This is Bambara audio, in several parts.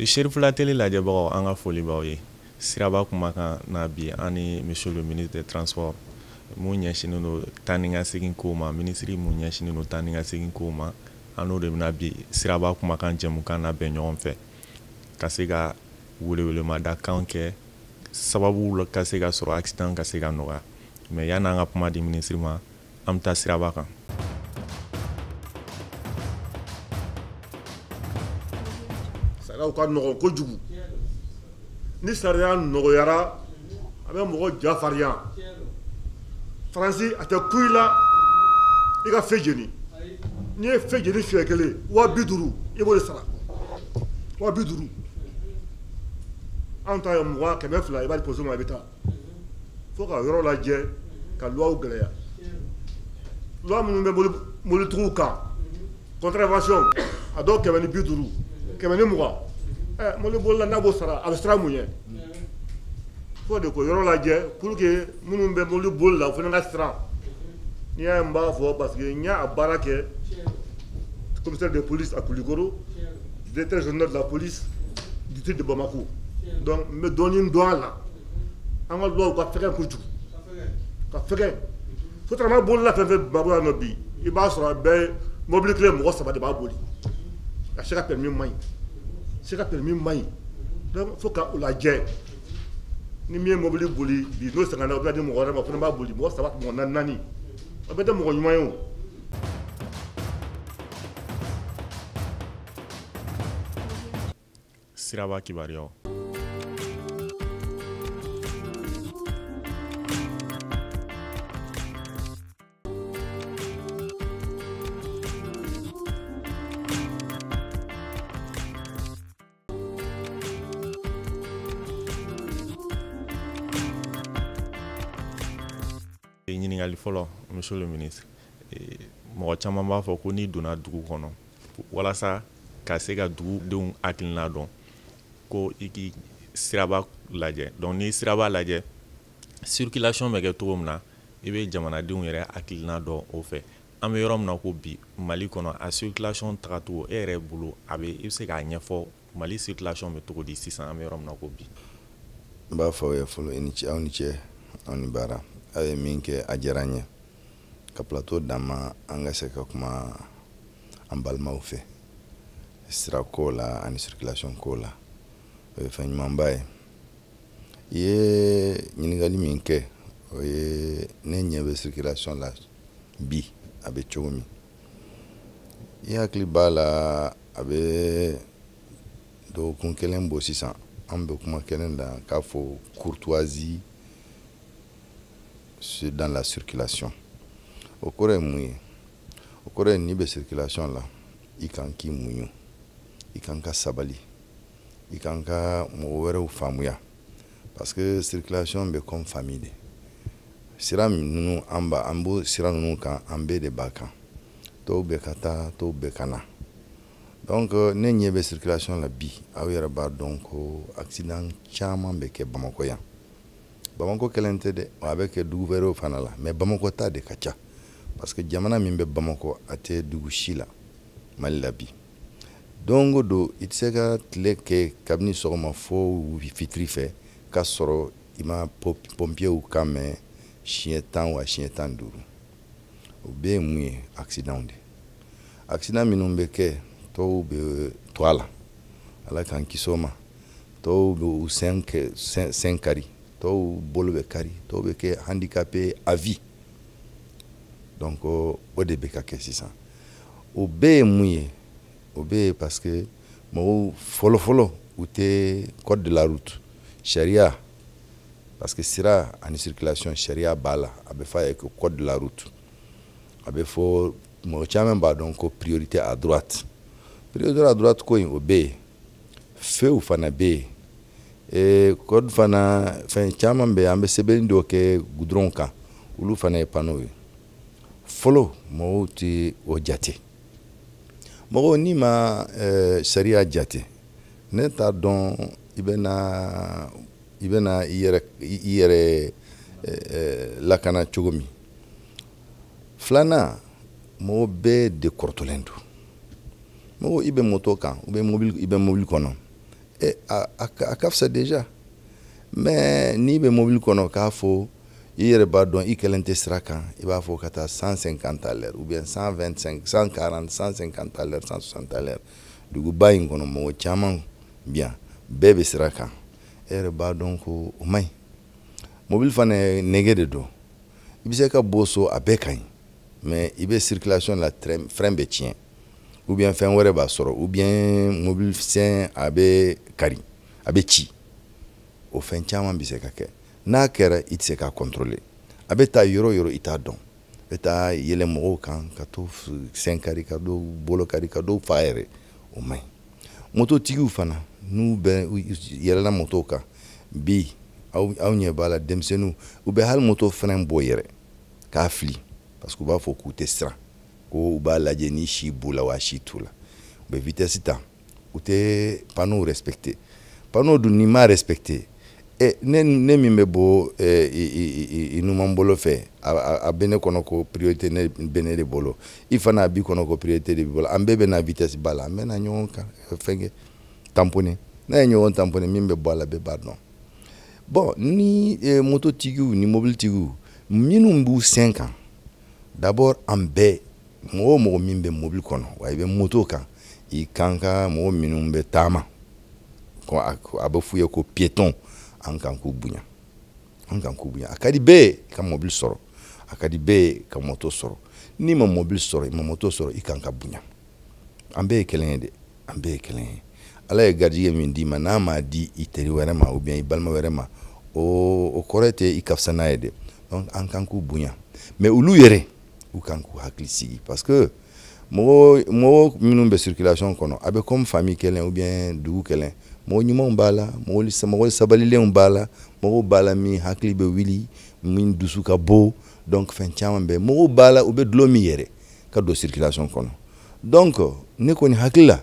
Cherifla Télé lajɛbagaw, an ka foli b'aw ye. Siraba kumakan na bi, an ni monsieur le ministre des Transports mun ɲɛsinnen don taa ni ka segin kow ma, minisiri mun ɲɛsinnen don taa ni ka segin kow ma, an n'o de bɛna bi siraba kumakan jɛmukan na bɛn ɲɔgɔn fɛ ka se ka welewelemada kan kɛ, sababu ka se ka sɔrɔ accident ka se ka nɔgɔya. Mais yan'an ka kuma di minisiri ma, an bɛ taa siraba kan. Sariyaw ka nɔgɔn kojugu. Ni sariya nɔgɔyara, a bɛ mɔgɔ ja farinya. Faransi, a tɛ ku i la i ka feu jeni. N'i ye feu jeni siɲɛ kelen, 50 000, i b'o de sara, 50 000. Anw ta ye 20, 200, i b'a di polisiw ma, i bɛ taa. Fo ka yɔrɔ lajɛ ka luwaw gɛlɛya, loi minnu bɛ mobilitigiw kan, contravention a dɔw 150, 120. Ɛ, mobili bolila n'a b'o sara, a bɛ siran mun ɲɛ? Fo de ko yɔrɔ lajɛ pour que minnu bɛ mobili boli la, o fana ka siran. N'i y'a ye n b'a fɔ, parce que n y'a baara kɛ commissaire de police à Koulikoro, directeur général de la police du district de Bamako, donc n bɛ dɔɔnin dɔn a la. An ka loi ka fɛgɛn kojugu, ka fɛgɛn. Sotrama bolila fɛn fɛn Bamako yan nɔ bi, i b'a sɔrɔ a bɛɛ mobili kelen, mɔgɔ saba de b'a boli. A se ka permis man ɲi, se ka permis man ɲi. Donc fo ka o lajɛ. Ni min ye mobili boli bi, n'o sɛgɛnna, o bɛ di mɔgɔ wɛrɛ ma, o fana b'a boli, mɔgɔ saba, mɔgɔ naani naani, o bɛɛ tɛ mɔgɔ ɲuman ye o. Siraba kibaruyaw. Ɲininkali fɔlɔ, monsieur le ministre, mɔgɔ caman b'a fɔ ko n'i donna dugu kɔnɔ, walasa ka se ka dugudenw hakilina dɔn, ko i k'i siraba lajɛ. Donc n'i siraba lajɛ, circulation bɛ kɛ cogo min na, i bɛ jamanadenw yɛrɛ hakilina dɔn o fɛ. An bɛ yɔrɔ min na ko bi, Mali kɔnɔ, a circulation tagacogo, e yɛrɛ bolo, a bɛ i bɛ se k'a ɲɛfɔ, Mali circulation bɛ cogo di sisan, an bɛ yɔrɔ min na ko bi? N b'a fɔ aw ye fɔlɔ, i ni ce, aw ni ce, aw ni baara. Aw ye min kɛ, a diyara n ye ka plateau d'an ma, an ka se ka kuma an balimaw fɛ sirako la ani circulation ko la. O ye fɛn ɲumanba ye. I ye ɲininkali min kɛ, o ye ne ɲɛ bɛ circulation la bi, a bɛ cogo min. I hakili b'a la, a bɛ dɔgɔkun kelen bɔ sisan, an bɛ kuma kelen da k'a fɔ courtoisie dans la circulation. O kɔrɔ ye mun ye? O kɔrɔ ye n'i bɛ circulation la, i kan k'i muɲu, i kan ka sabali, i kan ka mɔgɔ wɛrɛw faamuya, parce que circulation bɛ comme famille de. Sira ninnu, an b'a an b'o sira ninnu kan, an bɛɛ de b'a kan, tɔw bɛ ka taa, tɔw bɛ ka na. Donc ne ɲɛ bɛ circulation la bi, aw yɛrɛ b'a dɔn ko accident caman bɛ kɛ Bamakɔ yan. Bamakɔ kelen tɛ dɛ, a bɛ kɛ dugu wɛrɛw fana la, mais Bamakɔ ta de ka ca, parce que jamana min bɛ Bamakɔ, a tɛ dugu si la Mali la bi. Don o don, i tɛ se ka tile kɛ kabini sɔgɔma fo fitiri fɛ k'a sɔrɔ i ma pompiers kan mɛn siɲɛ 10 wa siɲɛ 15. O bɛɛ ye mun ye? Accident de. Accident minnu bɛ kɛ, tɔw bɛ to a la, Ala k'an kisi o ma. Tɔw bɛ u sen kɛ, sen kari, tɔw bolo bɛ kari, tɔw bɛ kɛ handicapé à vie. Donc o de bɛ ka kɛ sisan. O bɛɛ ye mun ye? O bɛɛ ye parce que mɔgɔw fɔlɔ fɔlɔ, u tɛ code de la route sariya, parce que sira ani circulation sariya b'a la. A bɛ fɔ a ye ko code de la route. A bɛ fɔ, mɔgɔ caman b'a dɔn ko priorité à droite. Priorité à droite ko in, o bɛ yen, feu fana bɛ yen, ee code fana, fɛn caman bɛ yen. An bɛ sɛbɛnni dɔ kɛ goudron kan, olu fana ye panneau ye. Fɔlɔ, mɔgɔw tɛ o jate. Mɔgɔw n'i ma sariya jate, ne t'a dɔn i bɛna i yɛrɛ lakana cogo min. Filanan, mɔgɔ bɛɛ de kɔrɔtɔlen don. Mɔgɔ, i bɛ moto kan, ou bien mobili, i bɛ mobili kɔnɔ. A ka fisa déjà. Mais n'i bɛ mobili kɔnɔ k'a fɔ i yɛrɛ b'a dɔn i kelen tɛ sira kan, i b'a fɔ ka taa 150 à l'heure ou bien 125, 140, 150 à l'heure, 160 à l'heure. Duguba in kɔnɔ, mɔgɔ caman bi yan, bɛɛ bɛ sira kan, e yɛrɛ b'a dɔn ko o man ɲi. Mobili fana ye nɛgɛ de don, i bɛ se ka bɔ so, a bɛɛ ka ɲi, mais i bɛ circulation la, frein bɛ tiɲɛ ou bien fɛn wɛrɛ b'a sɔrɔ ou bien mobili sen a bɛ kari, a bɛ ci. O fɛn caman bɛ se ka kɛ. N'a kɛra, i tɛ se k'a contrôler. A bɛ taa yɔrɔ o yɔrɔ, i t'a dɔn, i bɛ taa yɛlɛ mɔgɔw kan ka to sen kari, ka dɔw bolo kari, ka dɔw fa yɛrɛ. O man ɲi. Mototigiw fana, n'u bɛ yɛlɛla moto kan bi, aw ɲɛ b'a la, denmisɛnninw u bɛ hali moto fɛnɛ bɔ yɛrɛ k'a fili, parce que u b'a fɔ k'u tɛ siran, ko u b'a lajɛ ni si b'u la wa si t'u la. U bɛ vitesse ta, u tɛ panneau respecter. Panneau dun, n'i m'a respecter, ne min bɛ bɔ i numan bolo fɛ, a bɛ ne kɔnɔ ko priorité ne bɛ ne de bolo, i fana a b'i kɔnɔ ko priorité de b'i bolo. An bɛɛ bɛ na vitesse ba la, an bɛ na ɲɔgɔn kan fɛnkɛ tamponner. N'a ye ɲɔgɔn tamponner, min bɛ bɔ a la, bɛɛ b'a dɔn. Bon, ni mototigiw ni mobilitigiw minnu b'u sen kan, d'abord an bɛɛ, mɔgɔ o mɔgɔ min bɛ mobili kɔnɔ wa i bɛ moto kan, i kan ka mɔgɔ minnu bɛ taama, a bɛ f'u ye ko piéton, an kan k'u bonya, an kan k'u bonya. A ka di bɛɛ ye ka mobili sɔrɔ, a ka di bɛɛ ye ka moto sɔrɔ. N'i ma mobili sɔrɔ, i ma moto sɔrɔ, i kan ka bonya. An bɛɛ ye kelen ye dɛ, an bɛɛ ye kelen ye. Ala ye garijɛgɛ min d'i ma, n'a m'a di i teri wɛrɛ ma ou bien i balima wɛrɛ ma, o kɔrɔ tɛ i ka fisa n'a ye dɛ. Donc an kan k'u bonya, mais olu yɛrɛ, u kan k'u hakili sigi, parce que mɔgɔ mɔgɔ minnu bɛ circulation kɔnɔ, a bɛ comme famille kelen ou bien dugu kelen. Mɔgɔ ɲumanw b'a la, mɔgɔ sabalilenw b'a la, mɔgɔw b'a la min hakili bɛ wuli, min dusu ka bon. Donc fɛn caman bɛ, mɔgɔw b'a la, u bɛ dulɔ min yɛrɛ ka don circulation kɔnɔ. Donc ne kɔni hakili la,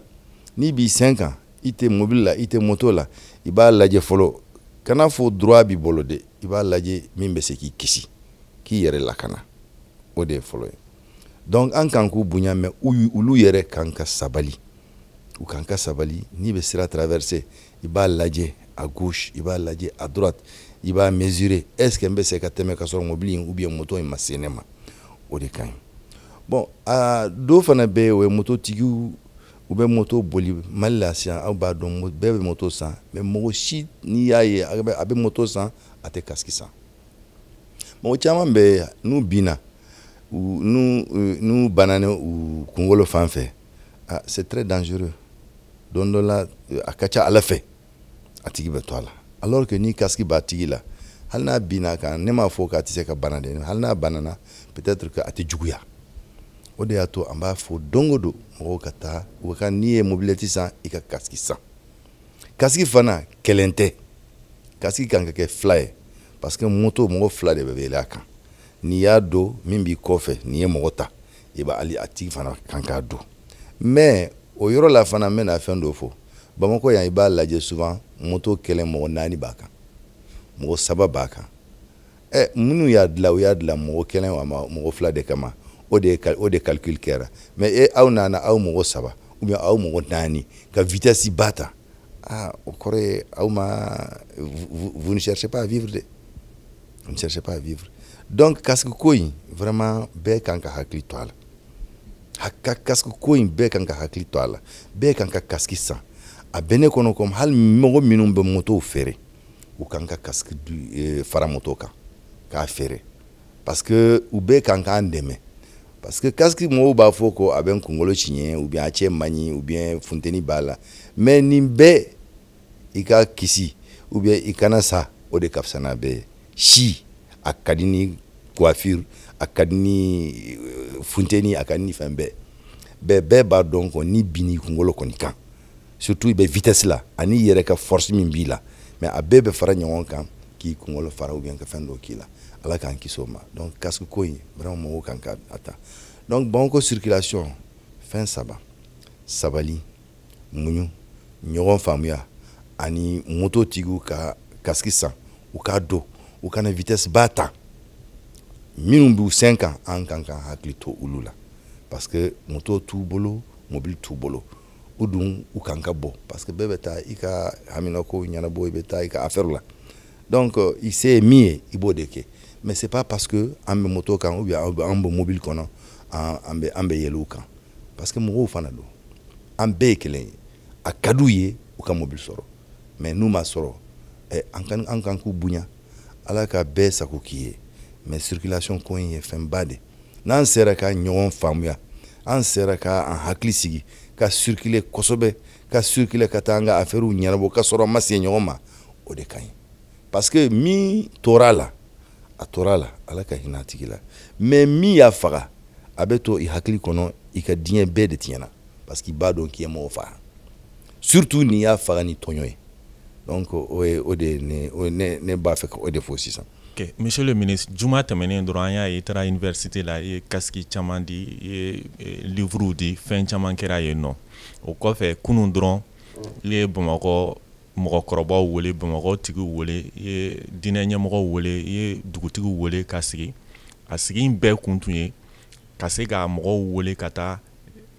n'i b'i sen kan, i tɛ mobili la, i tɛ moto la, i b'a lajɛ fɔlɔ. Kana fɔ droit b'i bolo dɛ, i b'a lajɛ min bɛ se k'i kisi, k'i yɛrɛ lakana, o de ye fɔlɔ ye. Donc an kan k'u bonya, mais olu yɛrɛ kan ka sabali, u kan ka sabali. N'i bɛ sira traverser, i b'a lajɛ à gauche, i b'a lajɛ à droite, i b'a mesurer: est ce que n bɛ se ka tɛmɛ ka sɔrɔ mobili in ou bien moto in ma se ne ma? O de ka ɲi. Bon, a dɔw fana bɛ yen, o ye mototigiw, u bɛ moto boli. Mali la sisan, aw b'a dɔn, bɛɛ bɛ moto san, mais mɔgɔ si, n'i y'a ye a bɛ moto san, a tɛ casque san. Mɔgɔ caman bɛ, n'u binna, n'u banana u kunkolo fan fɛ, ah, c'est très dangereux. Don dɔ la, a ka ca Ala fɛ, a tigi bɛ to a la, alors que ni casque b'a tigi la, hali n'a binna kan, ne m'a fɔ k'a tɛ se ka bana dɛ, hali n'a banana, peut-être que a tɛ juguya. O de y'a to an b'a fɔ don o don, mɔgɔw ka taa u ka, n'i ye mobilette san, i ka casque san. Casque fana kelen tɛ, casque kan ka kɛ fila ye, parce que moto, mɔgɔ fila de bɛ yɛlɛ a kan. N'i y'a don, min b'i kɔfɛ, n'i ye mɔgɔ ta, i b'a hali a tigi fana kan k'a don. Mais o yɔrɔ la fana, n bɛna fɛn dɔ fɔ. Bamakɔ yan, i b'a lajɛ souvent, moto kelen, mɔgɔ naani b'a kan, mɔgɔ saba b'a kan. Minnu y'a dilan, u y'a dilan mɔgɔ kelen wa mɔgɔ fila de kama. O de calcul kɛra. Mais e, aw nana, aw mɔgɔ saba ou bien aw mɔgɔ naani, ka vitesse ba ta, ah, o kɔrɔ ye aw ma, vous ne cherchez pas à vivre dɛ, vous ne cherchez pas à vivre. Donc casque ko in, vraiment, bɛɛ kan ka hakili to a la. Ka casque ko in, bɛɛ kan ka hakili to a la, bɛɛ kan ka casque san. A bɛ ne kɔnɔ comme hali mɔgɔ minnu bɛ motow feere, u kan ka casque fara moto kan k'a feere, parce que u bɛɛ kan k'an dɛmɛ. Parce que casque, mɔgɔw b'a fɔ ko a bɛ n kunkolo tiɲɛ, ou bien a cɛ man ɲi, ou bien funteni b'a la, mais nin bɛɛ, i ka kisi ou bien i kana sa, o de ka fisa n'a bɛɛ ye. Si a ka di ni coiffure, a ka di ni funteni, a ka di ni fɛn bɛɛ. Bɛɛ bɛɛ b'a dɔn ko ni binna i kunkolo kɔni kan, surtout i bɛ vitesse la, ani i yɛrɛ ka force min b'i la, mais a bɛɛ bɛ fara ɲɔgɔn kan k'i kunkolo fara ou bien ka fɛn dɔ k'i la. Ala k'an kisi o ma. Donc casque ko in, vraiment, mɔgɔw kan ka a ta. Donc Bamakɔ circulation, fɛn saba: sabali, muɲu, ɲɔgɔn faamuya, ani mototigiw ka casque san, u k'a don, u kana vitesse ba ta. Minnu b'u sen kan, an kan ka hakili to olu la, parce que moto t'u bolo, mobili t'u bolo. U dun u kan ka bɔ, parce que bɛɛ bɛ taa i ka haminako ɲɛnabɔ, i bɛ taa i ka affaire la. Donc i se ye min ye, i b'o de kɛ. Mais c'est pas parce que an bɛ moto kan ou bien an bɛ mobili kɔnɔ, an bɛ yɛlɛ u kan, parce que mɔgɔw fana don, an bɛɛ ye kelen ye. A ka d'u ye u ka mobili sɔrɔ, mais n'u ma sɔrɔ, an kan k'u bonya. Ala ka bɛɛ sago k'i ye. Mais circulation ko in ye fɛnba de. N'an sera ka ɲɔgɔn faamuya, an sera ka an hakili sigi ka circuler kosɛbɛ, ka circuler ka taa an ka affaires ɲɛnabɔ ka sɔrɔ an ma se ɲɔgɔn ma, o de ka ɲi. Parce que min tora a la, a tora a la, Ala ka hinɛ a tigi la. Mais min y'a faga, a bɛ to i hakili kɔnɔ, i ka diɲɛ bɛɛ de tiɲɛna, parce que i b'a dɔn k'i ye mɔgɔ faga, surtout n'i y'a faga ni tɔɲɔ ye. Donc o ye o de ye ne b'a fɛ ka o de fɔ sisan. Ok, monsieur le ministre, juma tɛmɛnen dɔrɔn, an y'a ye i taara université la, i ye casque caman di, i ye livre di, fɛn caman kɛra yen nɔ. O kɔfɛ, kunun dɔrɔn, i ye Bamakɔ mɔgɔkɔrɔbaw wele, Bamakɔ tigiw wele, i ye diinɛ ɲɛmɔgɔw wele, i ye dugutigiw wele ka sigi. A sigi in bɛɛ kun tun ye ka se ka mɔgɔw wele ka taa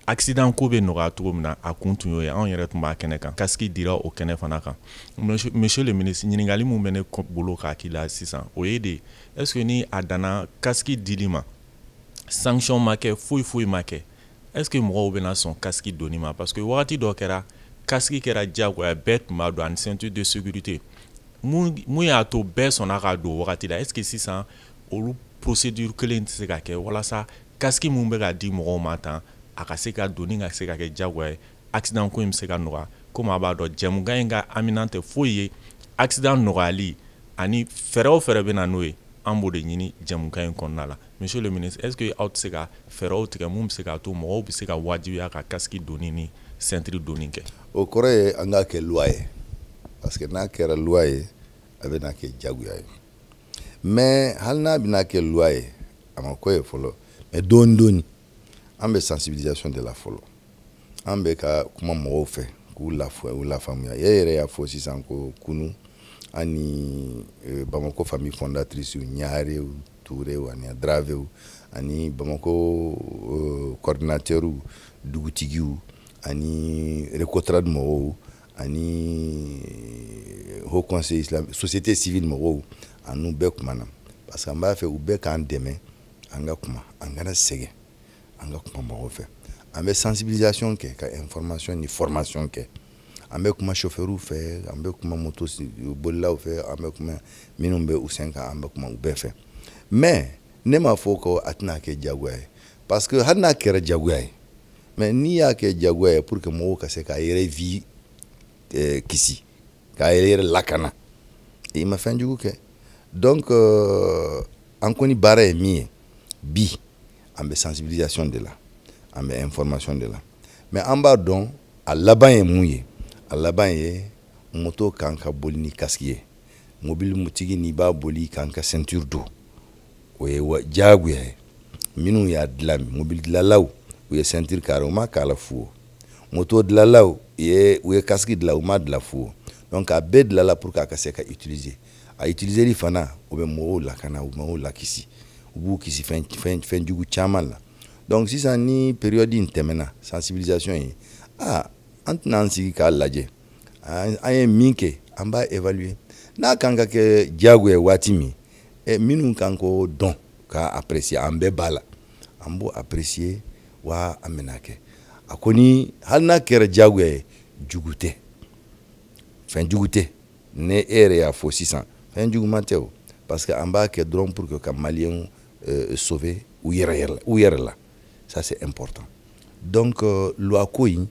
accident ko bɛ nɔgɔya cogo min na. A kun tun y'o ye. Anw yɛrɛ tun b'a kɛnɛ kan, casque dira o kɛnɛ fana kan. Monsieur le ministre, ɲininkali mun bɛ ne bolo k'a k'i la sisan, o ye de: est ce que ni a danna casque dili ma, sanction ma kɛ, foyi foyi ma kɛ, est ce que mɔgɔw bɛna sɔn casque donni ma? Parce que wagati dɔ kɛra, casque kɛra diyagoya, bɛɛ tun b'a dɔn, ani ceinture de sécurité. Mun y'a to bɛɛ sɔnna k'a don wagati la? Est ce que sisan olu procédure kelen tɛ se ka kɛ walasa casque mun bɛ ka di mɔgɔw ma tan, a ka se ka donni ka se ka kɛ diyagoya ye, accident ko in bɛ se ka nɔgɔya? Komi a b'a dɔn, jɛmukan in ka aminan tɛ foyi ye accident nɔgɔyali ani fɛɛrɛ o fɛɛrɛ bɛ na n'o ye, an b'o de ɲini jɛmukan in kɔnɔna la. Monsieur le ministre, est ce que aw tɛ se ka fɛɛrɛw tigɛ mun bɛ se k'a to mɔgɔw bɛ se ka wajibiya ka casque donni ni ceinture donni kɛ? O kɔrɔ ye an k'a kɛ loi ye, parce que n'a kɛra loi ye, a bɛ na kɛ jagoya ye. Mais hali n'a bɛna kɛ loi ye, a ma ko ye fɔlɔ. Mais dɔɔni dɔɔni, an bɛ sensibilisation de la fɔlɔ. An bɛ ka kuma mɔgɔw fɛ k'u u lafaamuya. E yɛrɛ y'a fɔ sisan ko kunu, an ni Bamako famille fondatrice, Ɲarew, Turew ani Dravew, ani Bamako coordinateur, dugutigiw, ani Recotrad mɔgɔw, ani Haut Conseil Islam, société civile mɔgɔw, an n'u bɛɛ kumana, parce que an b'a fɛ u bɛɛ k'an dɛmɛ an ka kuma, an kana sɛgɛn, an ka kuma mɔgɔw fɛ. An bɛ sensibilisation kɛ, ka information ni formation kɛ. An bɛ kuma chauffeur fɛ, an bɛ kuma moto bolilaw fɛ, an bɛ kuma minnu bɛ u sen kan, an bɛ kuma u bɛɛ fɛ. Mais ne m'a fɔ ko a tɛna kɛ jagoya ye, parce que hali n'a kɛra jagoya ye, mais n'i y'a kɛ jagoya ye pour que mɔgɔw ka se k'a yɛrɛ vie kisi, k'a yɛrɛ lakana, i ma fɛn jugu kɛ. Donc an kɔni baara ye min ye bi, an bɛ sensibilisation de la, an bɛ information de la. Mais an b'a dɔn a laban ye mun ye. A laban ye moto kan ka boli ni casque ye, mobili mutigi n'i b'a boli kan ka ceinture don, o ye diyagoya ye. Minnu y'a dilan, mobili dilanlaw, u ye ceinture k'a la, u ma k'a la fu. Moto dilanlaw, u ye casque dilan, u ma dilan fu. Donc a bɛɛ dilanla pour que a ka se ka utiliser. A utiliseli fana, o bɛ mɔgɔw lakana, u bɛ mɔgɔw lakisi, u b'u kisi fɛn jugu caman la. Donc sisan ni période in tɛmɛna, sensibilisation ye, an tɛna an sigi k'a lajɛ an ye min kɛ, an b'a évaluer. N'a kan ka kɛ diyagoya waati min, minnu kan k'o dɔn k'a apprécier, an bɛɛ b'a la, an b'o apprécier wa an bɛna kɛ. A kɔni, hali n'a kɛra diyagoya ye, jugu tɛ, fɛn jugu tɛ. Ne e yɛrɛ y'a fɔ sisan, fɛn juguman tɛ o, parce que an b'a kɛ dɔrɔn pour que ka maliyɛnw sauver u yɛrɛ la. Ça, c'est important. Donc loi ko in,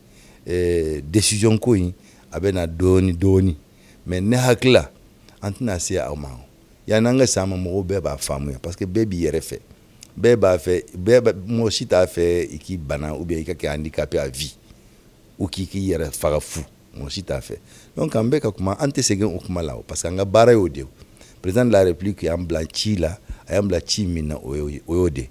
décision ko in, a bɛ na dɔɔni dɔɔni. Mais ne hakili la, an tɛna se aw ma yanni an ka se a ma. Mɔgɔw bɛɛ b'a faamuya, parce que bɛɛ b'i yɛrɛ fɛ, bɛɛ b'a fɛ, bɛɛ, mɔgɔ si t'a fɛ i k'i bana ou bien i ka kɛ handicapé à vie ou k'i yɛrɛ faga fu, mɔgɔ si t'a fɛ. Donc an bɛ ka kuma, an tɛ segin o kuma la, parce que an ka baara y'o de ye. Président de la République y'an bila ci la, a y'an bila ci min na, o y'o de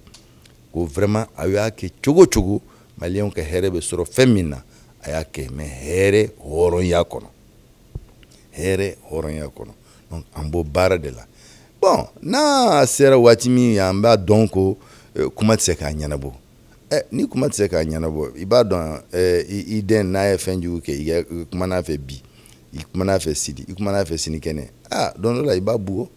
ko vraiment a y'a kɛ cogo o cogo, maliyɛnw ka hɛrɛ bɛ sɔrɔ fɛn min na, a y'a kɛ. Mais hɛrɛ hɔrɔnya kɔnɔ, hɛrɛ hɔrɔnya kɔnɔ. Donc an b'o baara de la. Bon, n'a sera waati min, an b'a dɔn ko kuma tɛ se k'a ɲɛnabɔ. Ni kuma tɛ se k'a ɲɛnabɔ, i b'a dɔn i den n'a ye fɛn jugu kɛ, i kuma n'a fɛ bi, i kuma n'a fɛ sini, i kuma n'a fɛ sinikɛnɛ, don dɔ la i b'a bugɔ.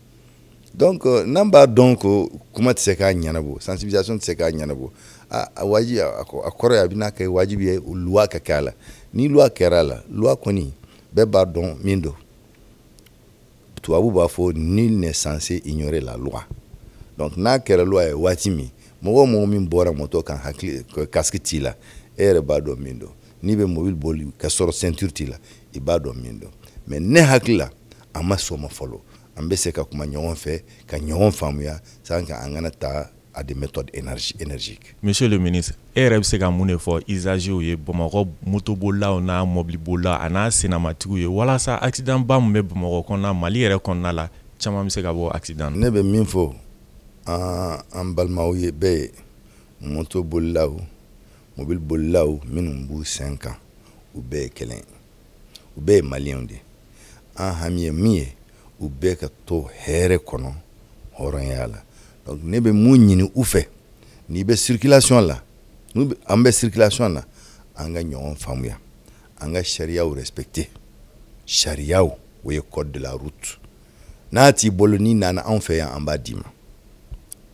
Donc n'an b'a dɔn ko kuma tɛ se k'a ɲɛnabɔ, sensibilisation tɛ se k'a ɲɛnabɔ, a wajibi, a kɔrɔ ye a bɛna kɛ wajibi ye loi ka kɛ a la. Ni loi kɛra a la, loi kɔni bɛɛ b'a dɔn min don. Tubabu b'a fɔ nul n'est censé ignorer la loi. Donc n'a kɛra loi ye waati min, mɔgɔ o mɔgɔ min bɔra moto kan hakili casque t'i la, e yɛrɛ b'a dɔn min don. N'i bɛ mobili boli ka sɔrɔ ceinture t'i la, i b'a dɔn min don. Mais ne hakili la, a ma sɔn ma fɔlɔ. An bɛ se ka kuma ɲɔgɔn fɛ, ka ɲɔgɔn faamuya, sans que an kana taa à des méthodes énergiques. Monsieur le ministre, e yɛrɛ bɛ se ka mun de fɔ usagers ye, Bamakɔ motobolilaw n'a mɔbilibolilaw a n'a senamatigiw ye, walasa accident ba min bɛ Bamakɔ kɔnɔna, Mali yɛrɛ kɔnɔna la, caman bɛ se ka bɔ accident na? Ne bɛ min fɔ an balimaw ye bɛɛ ye, moto bolilaw, mobili bolilaw minnu b'u sen kan, u bɛɛ ye kelen ye, u bɛɛ ye maliyɛnw de ye. An hami ye min ye, u bɛɛ ka to hɛrɛ kɔnɔ, hɔrɔnya la. Donc ne bɛ mun ɲini u fɛ, n'i bɛ circulation la, an bɛ circulation na, an ka ɲɔgɔn faamuya, an ka sariyaw respecter. Sariyaw, o ye code de la route. N'a t'i bolo, n'i nana anw fɛ yan, an b'a d'i ma,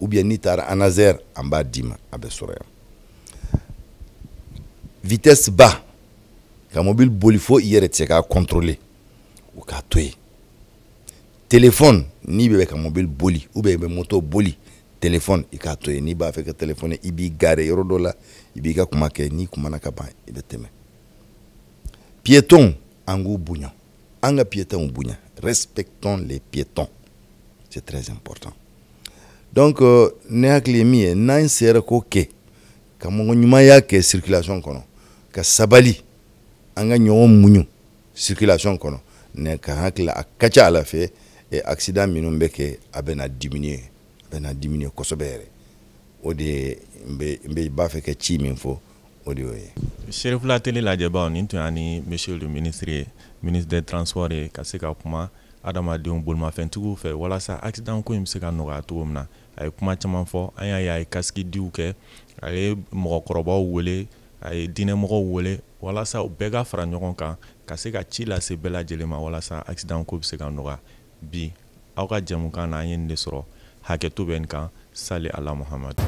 ou bien n'i taara ANASER, an b'a d'i ma, a bɛ sɔrɔ yan. Vitesse ba ka mobili boli fo i yɛrɛ tɛ se k'a contrôler, o k'a to yen. Téléphone, n'i bɛ ka mobili boli ou bien i bɛ moto boli, téléphone i k'a to yen. N'i b'a fɛ ka téléphone, i b'i garer yɔrɔ dɔ la, i b'i ka kuma kɛ, n'i kumana ka ban, i bɛ tɛmɛ. Piéton, an k'u bonya, an ka piétonw bonya. Respectons les piétons, c'est très important. Donc ne hakili ye min ye, n'an sera k'o kɛ, ka mɔgɔ ɲumanya kɛ circulation kɔnɔ, ka sabali, an ka ɲɔgɔn muɲu circulation kɔnɔ, ne ka hakili a ka ca ala fɛ, accident minnu bɛ kɛ, a bɛna diminuer, a bɛna diminuer kosɛbɛ yɛrɛ. O de ye n bɛ b'a fɛ ka ci min fɔ, o de y'o ye. Serifula Télé lajɛbaw, nin tun y'a ni monsieur le ministre ye, ministre des transports ye, ka se ka kuma adamadenw bolimafɛntigiw fɛ walasa accident ko in bɛ se ka nɔgɔya cogo min na. A ye kuma caman fɔ, an y'a ye, a ye casque diw kɛ, a ye mɔgɔkɔrɔbaw wele, a ye diinɛmɔgɔw wele, walasa u bɛɛ ka fara ɲɔgɔn kan ka se ka ci lase bɛɛ lajɛlen ma walasa accident ko bɛ se ka nɔgɔya. Bi aw ka jɛmukan na, an ye nin de sɔrɔ. Hakɛto bɛ nin kan. Sali ala Muhamadu.